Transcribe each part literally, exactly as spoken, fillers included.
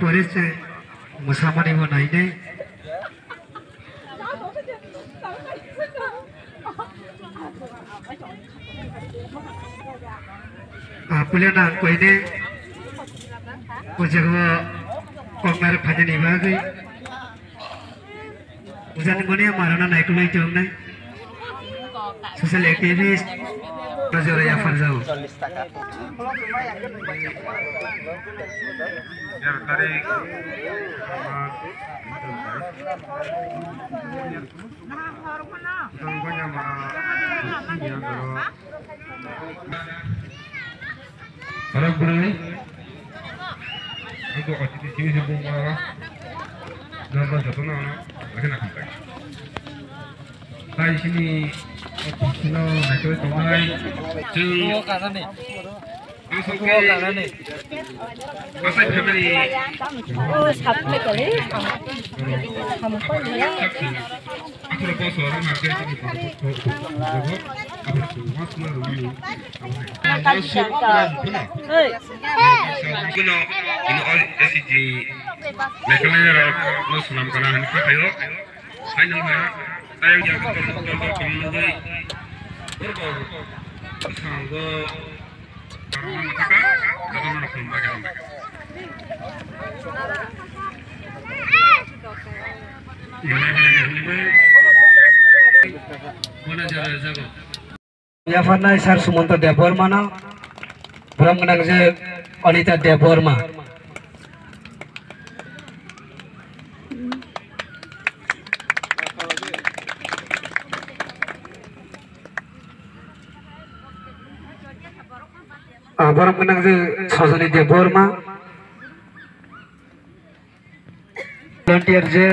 Ore se mwsamani bo nainai. Ah, puila nang koine o jaga o koknarok phainani bagwi. Ujani mani marana naikolai tongnai. Social activist, Rajora Yapharjao. Oro bwrwi. Ang to otiti simi se bung ma. Normal joto no ano. Lagi na khampai. Tai sini otiti no naitoi tongnai. Chwng. Ang songke. Asai family. Oh, sabni kali. Ham, ham ko ni. Akhoro bosor ang hake sini. Kuno, ino all S C G Meghalaya rok no swnam kana hani kha khayo. Final ha, tayang ya ko tol tol tol tol nugui. Borbor sango karma mataka, jotono rok khulumba khe hambai. Ino hai hai khulumbai. Bona jara jago. Yapharnai Sir Sumonto Debbarmano, borom gwnang je Anita Debbarma. Ah, borom gwnang je Sajani Debbarma. Volunteer je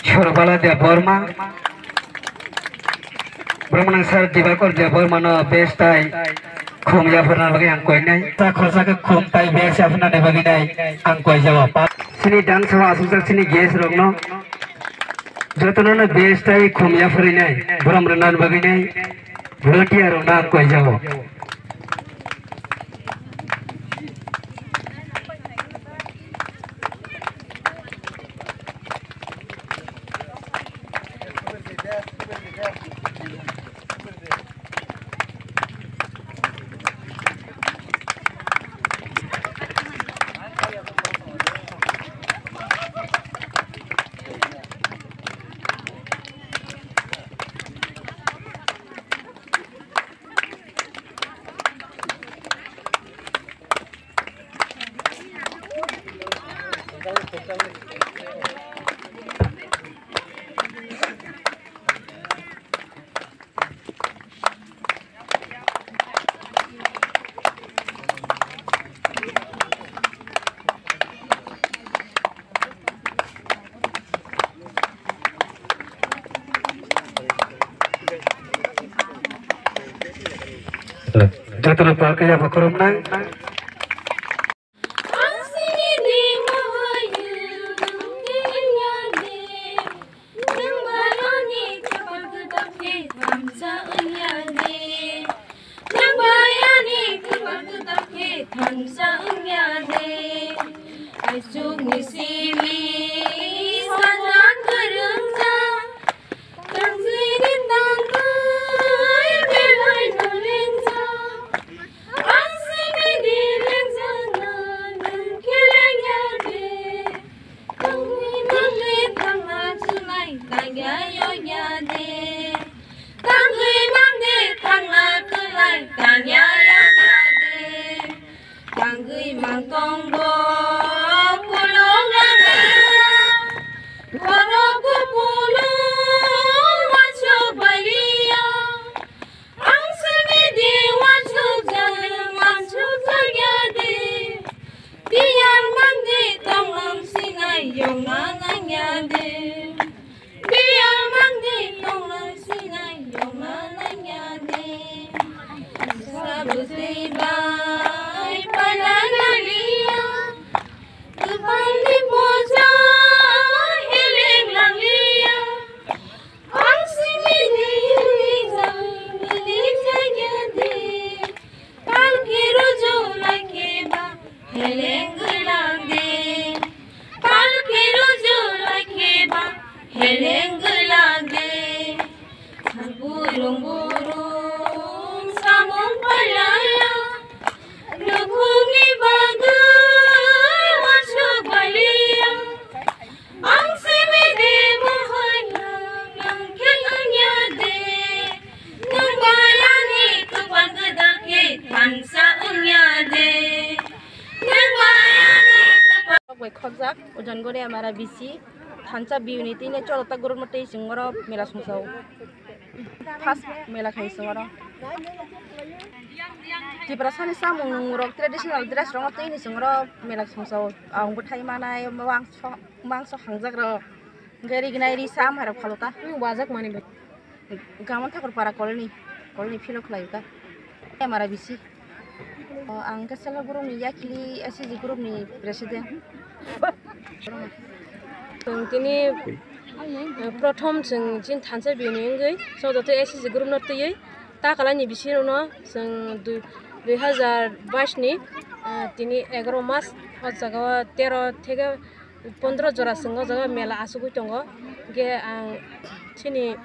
Sorobala Debbarma, borom gwnang Sir Dibakor Debbarma no best tai khum yapharna bagwi ang koinai. Ta khorsa khe khum tai best yapharna bagwi nai ang koijago. Sini dance o asukjak sini guest rokno jotono no best tai khum yapharinai borom rwna bagwi nai. Volunteer rok na ang koijago. Jotono pal kaya bokhorok nang. Nang bai ani kwpal kwtal khe thansa wngya de. Aisukni simi sajak kwrwngjak, tangwi ni tangwi belai no lengjak. Ang simi ni lengjak na nwng khe lengya de. Tangwi mangni thangna kwlai tangya yogya de. Tangwi mangni thangna kwlai tangya yogya de. Tangwi mang tongbo kulung langya. Borok kupulung wansuk baliya. Ang simi di wansuk jaya wansuk jaya de. Biyang mangdi tonglang sinai yongna nangya de. Biyang mangdi tonglang sinai yongna nangya de. Sabutwi bai paina naliya. Kwpalni poja heleng langliya. Ang simi di rijang bini jagya de. Palki rujuna keba heleng gwnang Gori amara bisi thansa biuni tine chodota group no tei singoro mela sungsao. First mela khai singoro. Tiprasani samung nungrok traditional dress rok tei ni singoro mela sungsao. Ang bwthai manai mangso mangso hangjak rok. Gari gnai ri sam harap khalota. Ni wajak mani bai. Gamon Thakur para colony, colony philo khlai ta. Amara bisi. O, ang khe self group ni yakli S C G group ni president. Chwng tini, eh, prothom chwng chin thansa bini wngwi, chodoto S C G group no twiwi, ta kalani bisi rokno chwng dui, dui hazar bais ni, eh, tini egaroh mas, o jaga o tero theke pondro jora chwng o jaga mela achugwi tongo. Hwnkhe ang chini,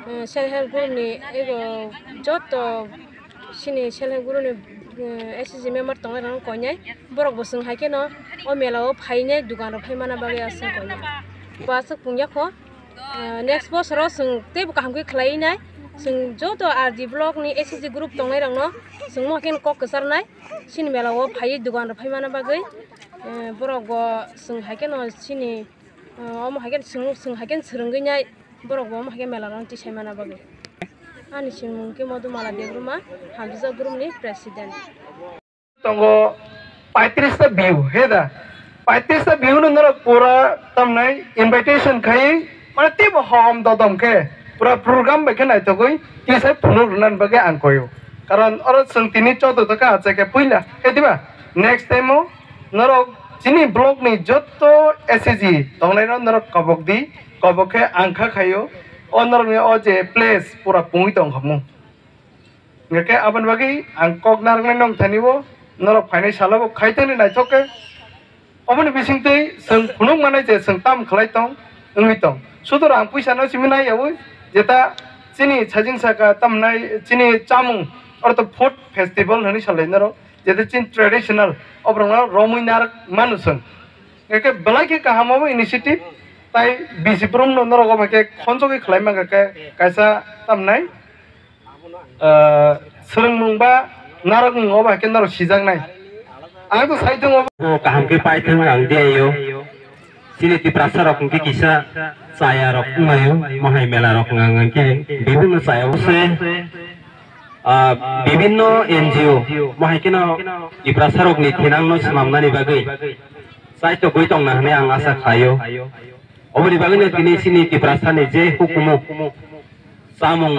eh, self help group ni ego joto chini self help group ni, eh, S C G member tongnai rok koinai borok bo chwng hai kheno o mela o phainai dukan rok phaimana bagwi aswk koinai. Bo aswk pungya kho, eh, next bosoro chwng teibo kaham khe khlai nai. Chwng joto R D block ni S C G group tongnai rokno chwng mo khe kok kwcharnai chini mela o phaiwi dukan rok phaimana bagwi. Eh, borok bo chwng hai kheno chini, eh, omo hai kheno chwng, chwng hai kheno swrwngwi nai, borok bo omo hai khe mela rok tisai mana bagwi. Ani simung khe Modumala Debbarma, Hamjwk group ni president. Tongo paitris ta view, he da? Paitris ta view no norok pura tamnai invitation khai, mane teibo hom dodom khe pura program bai khe naithogwi tisai phunuk rwna bagwi ang koyo. Karon oro chwng tini chodo to ka achai khe puila, he diba? Next time o norok chini block ni jotto S C G tongnai rok norok kobok di, kobok khe ang kha khaio. O norok ni o je place pura pungwi tong khamu. Hingkhe aboni bagwi ang kok narwknai nong thani o norok phainai salo bo khai thani naithok khe. Oboni bisingtwi chwng phunuk manai je chwng tam khlai tong, wngwi tong. Sudur ang puisa no simi nai yaui, jeta chini sajing saka tamnai chini chamung, ortho food festival hwnwi salai norok, jeta chini traditional, oborokno romwi narwk manu chwng. Hingkhe belai khe kaham obo initiative, tai bisi brum no norok obo khe khonjogwi khlai mankha khe kaisa tamnai. Ah, swrwngmung ba narwkmung obo hai khe norok sijaknai. Ang to sai tongo. Bo kaham khe paithwng ang diyaio. Chini Tiprasa rok hwnkhe kisa chaya rok wnglaio, mohai mela rok wng ang khe bibinno chaya o se, ah, bibinno N G O mohai kheno Tiprasa rokni thinangno swnamnani bagwi chai togwi tongna hwnwi ang asa khlaio. Oboni bagwino tini chini Tiprasani je hukumu chamung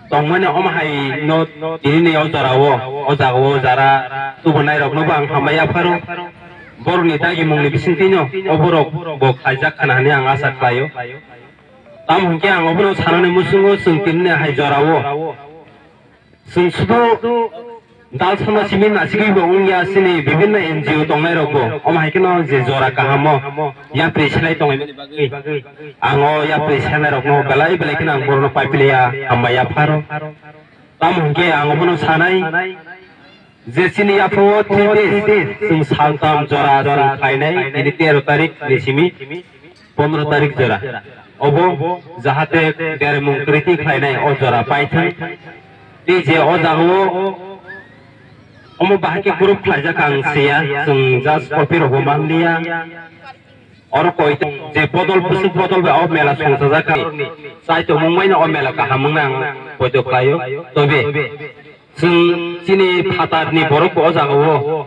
tongmani omo hai no tinini o jora o, o jaga o jara tubunai rokno bo ang hambai yapharo. Borokni dagimungni bisingtwino o borok bo khaijak khana hwnwi ang asa khlaio. Tamo hwnkhe ang obono sanani muchungo chwng tinini hai jora o. Chwng sudu dal sama simi nasigwi bo wngya chini bibinno N G O tongnai rok bo. Omo hai kheno je jora kaham o yapri selai tongwi mani bagwi ang o yapri selai rokno belai belai kheno ang borokno paipiliya hambai yapharo. Tamo hwnkhe ang obono sanai je chini yaphro o three days chwng saltam jora chwng khainai tini tero tarik ni simi. Pondro tarik jora. Obo jahate beremung kriti khlainai o jora paithwng. Tei je o jagao omo bahai khe group khlaijak ang siya, chwng just copy rogo manliya. Oro koi je bodol bwswk bodol bai o mela songchajak ang. Chai tongmung bai no o mela kaham wngna ang poito khlaio. Tobe Chwng chini phatarni borok bo o jagao,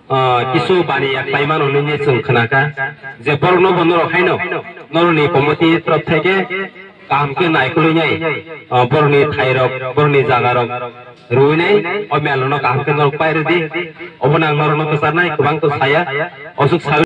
ah, kisu baniya khlai mano hwnwi chwng khna kha, je borokno bo norok haino norokni committee ni torop thai khe kaham khe naikolwi nai, ah, borokni thairok, borokni jagarok rwui nai, o mela no kaham khe norok pai rwdi, obono ang norokno kwcharnai, kwbang to saya, osuk sawi.